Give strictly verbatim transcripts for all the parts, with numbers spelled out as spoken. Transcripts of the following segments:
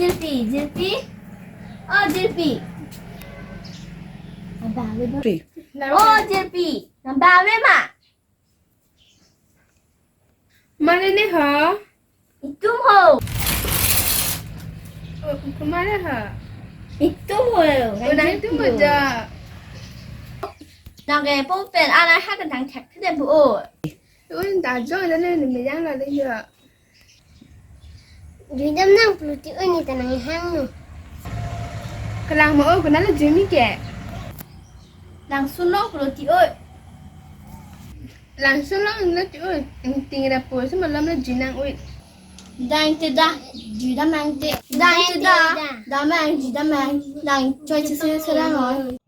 Jirpi, Jirpi. Oh, Jirpi. Nang ba ave ma? Pi. Oh, Jirpi. Nang ba ave ma? Mane ne ha? Itum ho. Oh, kumane ha? Itum ho. Oh, nang itum ho ja. Nang ke pon pen anai ha kan thang thek thek bu o. Un ta jong da ne ne yang la le ya. Juidam nang pulo ti oi ne ta nang hang no. Kalang mo o, kona lo jui mi ke. Langsun long pulo ti oi. Langsun long lo ti oi. Ting ra po so malam lo jui nang oi. Dang te da, juidam nang te. Dang te da, dam nang, juidam nang. Dang choi chi se se lang oi.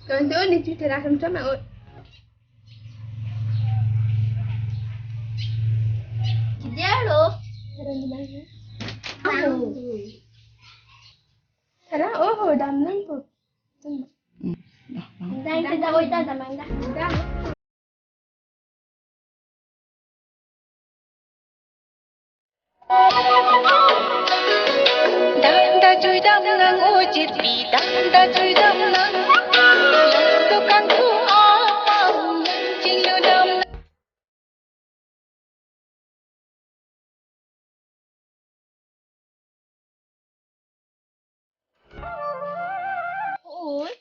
Dang te oi ni jui te ra sam sam oi. Kider lo. Tara, oh, dam nang po. Dang te da oi da dam nang da. Da. Dam da juidam nang o Jirpi, dam da juidam nang. Tukang tu apa, chinglu dam nang. Oi,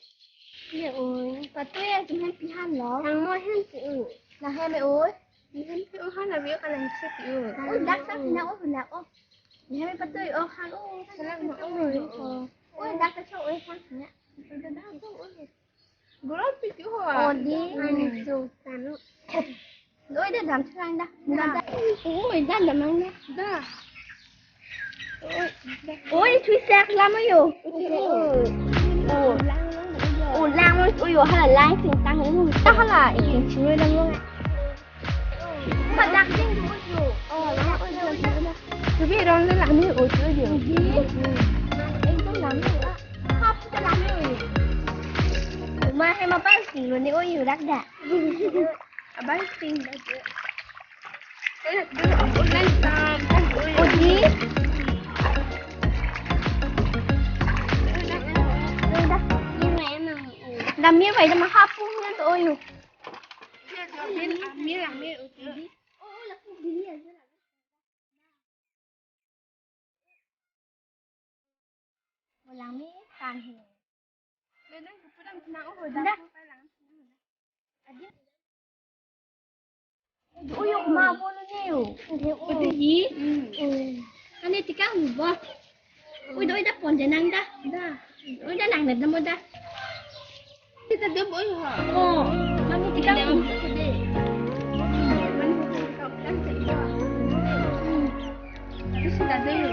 ne oi, patoi atum hem pi han lo? Nang mo hem pi u. Nang hem e oi. Ne hem pi u han abi o kalang se pi u. Oi, dak sa pina o, dak o. Ne hem e patoi o han o. Salam mo o. Oi, dak ta cho oi han ya. Dak ta cho oi. Guru pi tu ho. Oh, di. Hmm. Ani su tanu. Oi, da dam thang da. Da. Oi, da dam nang da. Da. Oi, da. Oi, thui sak lam yo. Oh. Oh, lang lang. Oh, lang lang. Oi, yo hala lang sing tang ni. Ta hala, eh, sing oi lang lang. Madak ding dulu. Oh, lama oi, oi, oi. Tapi orang ni lama oi, oi, oi. Iya. Itu lama, ah. Hap, itu lama oi. Uma, hem apa sih? Lo ni oi, rak da. Abang sing baca. Eh, dulu aku online kan, kan oi. Oi. Udah. Ini memang. Dah, mi bai dah mahapung kan oi. Amir, Amir, Amir, uti. Oh, oh, laku bini aja lah. Ulang mi tan he. Lenang kupulang tenang, oh, dah. Dah. Adi. Uyo ma bolu niu. Udah hi. Hmm. Ani tikang bo. Oi, da, oi, da pon je nang da. Da. Oi, da nang da mo da. Kita dia boy ha. Oh, mami tikang. Mami tikang kan kita. Hmm. Tapi sudah deh.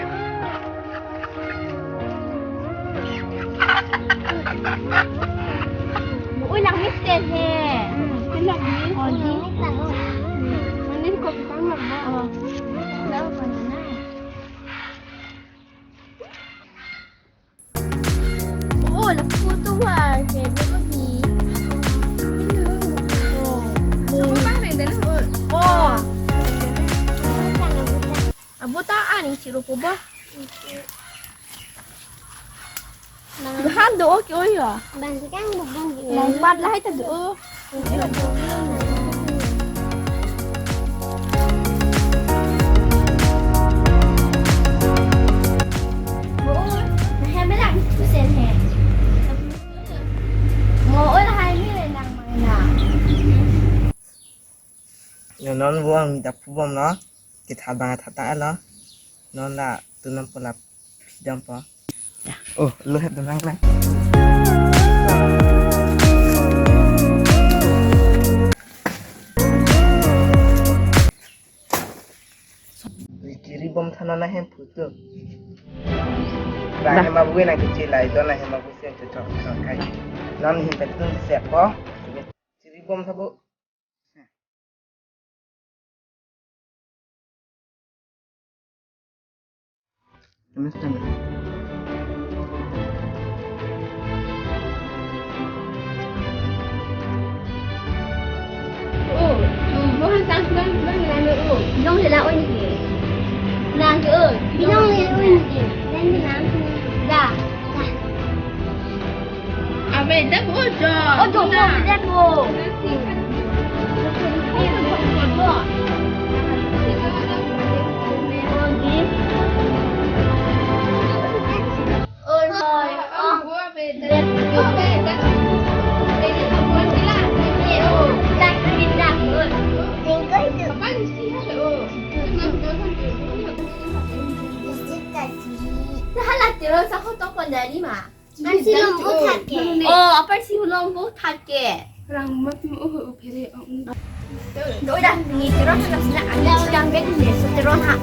Oi, lang mix ke he. Hmm, kita lagi. Oh, di. Mami kok kita nggak mau. Oh. Tahu kan, nah. Oh, lapu tu wa, ke dia lagi. Oh. Lapu pa rin dah, oh. Oh. Abu ta aning chiro po ba. Duhan do o ke oi ya. Bang kang bubun di. Bang pat lahai ta do o. Mo oi, lahai ni le nang mai na. Ya, non vo ang mi ta phu bom lo. Kita bang ta ta lo. Non la tu non pola phi dam po. Oh, lo hep dam lang lang. Chiri bom tha non ahem phu tu. Ba. Ba hem abu na kichi lai don ahem abu sen tu chok chok kai. Non hin ta tu se po. Chiri bom tha bo. Understand? Oh, hmm, mohan tang bang bang lama oh. Jong le la oi ni. Nang ke oi. Jong le oi ni. Da. Ave, dak ojo. Ojo mo, dak mo. Oi, oi, oh. Hala Teron sa hotok pon dari ma. Ansi long bo thak ke. Oh, apar si long bo thak ke. Rang mat mo oh phere ong. Doi dah ni Teron na sila ada sedang bed ni Teron ha.